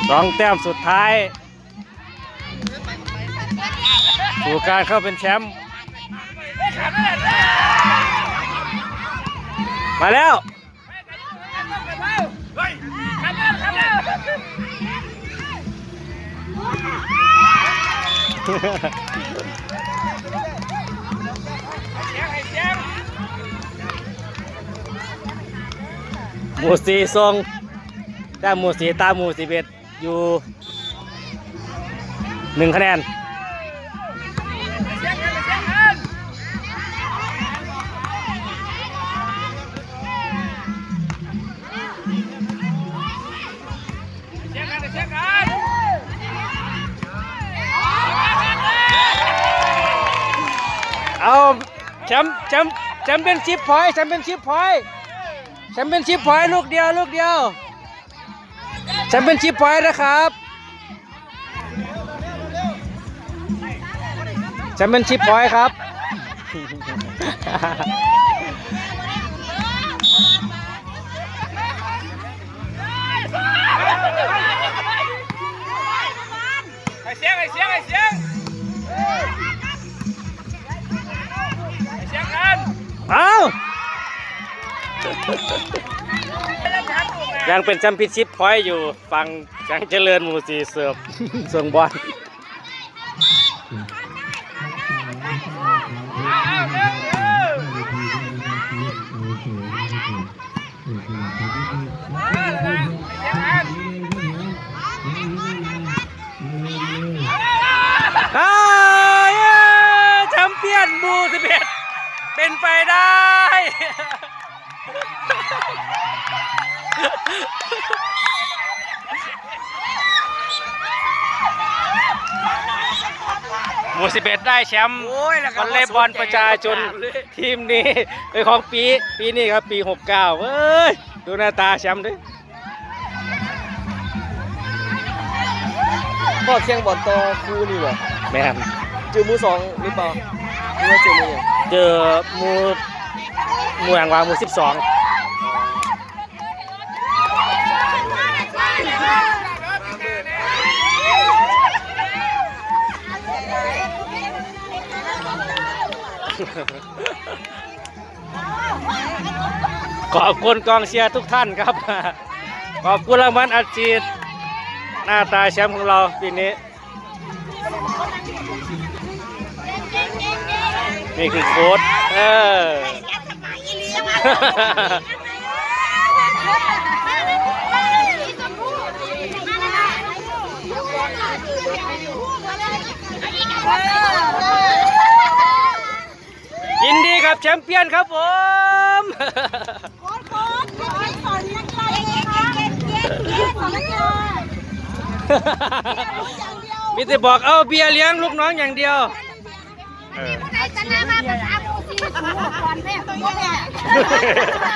ສອງແຕ້ມສຸດທ້າຍ ສູ່ການເຂົ້າເປັນແຊມ ມາແລ້ວ. ໝູ່ສີ່ສົ່ງ ແຕ້ມໝູ່ສີ່ຕາມໝູ່ສິບເອັດ ຢູ່ໜຶ່ງຄະແນນ. ເອົາ ແຊມ ແຊມ ແຊມປຽນຊິບພອຍ ແຊມປຽນຊິບພອຍ ແຊມປຽນຊິບພອຍ ລູກດຽວ ລູກດຽວ. ແຊມປຽນຊິບພອຍນະຄັບ ແຊມປຽນຊິບພອຍຄັບ. ໃຫ້ສຽງ ໃຫ້ສຽງ ໃຫ້ສຽງ. ເອົ້າ ຍັງເປັນແຊມປິນຊິບພອຍຢູ່ ຝັ່ງແສງຈະເລີນ ໝູ່ສີ່ເສີບ ສົ່ງບອນ. ເອີ ແຊມປຽນໝູ່ສິບເອັດ ເປັນໄປໄດ້ ໝູ່ສິບເອັດ ໄດ້ແຊມ ໂອ້ຍ ແລ້ວກໍ ວໍເລບອນປະຊາຊົນ ທີມນີ້ເປັນຂອງປີ ປີນີ້ຄັບ ປີຫົກເກົ້າ. ເອີຍ ດູໜ້າຕາແຊມເດີ້. ຮອດແຂ່ງບອນຕໍ່ຄູ່ນີ້ບໍ່? ແມ່ນ. ເຈີໝູ່ສອງຫຼືເປົ່າ? ຫຼືວ່າເຈີໝູ່ຫຍັງ? ເຈີໝູ່ ໝູ່ຫຍັງວະ? ໝູ່ສິບສອງ. ຂອບຄຸນກອງເຊຍທຸກທ່ານຄັບ ຂອບຄຸນລາງວັນອັດສີດ ໜ້າຕາແຊມຂອງເຮົາປີນີ້. ນີ້ຄືໂຄດ ເອີ ຍິນດີກັບແຊມປຽນຄັບຜົມ. ໂຄ້ດ ໂຄ້ດ ເປັນເພງສອນນັກກິລາເອງເອງ ສອນນັກກິລາ ມີແຕ່ບອກເອົາເບັຍລ້ຽງລູກນ້ອງຢ່າງດຽວ. ເອີ ຜູ້ໃດຊະນະມາປະສາໝູ່ສີ່ສູນກ່ອນແທ້ຕົວນີ້ແຫຼະ.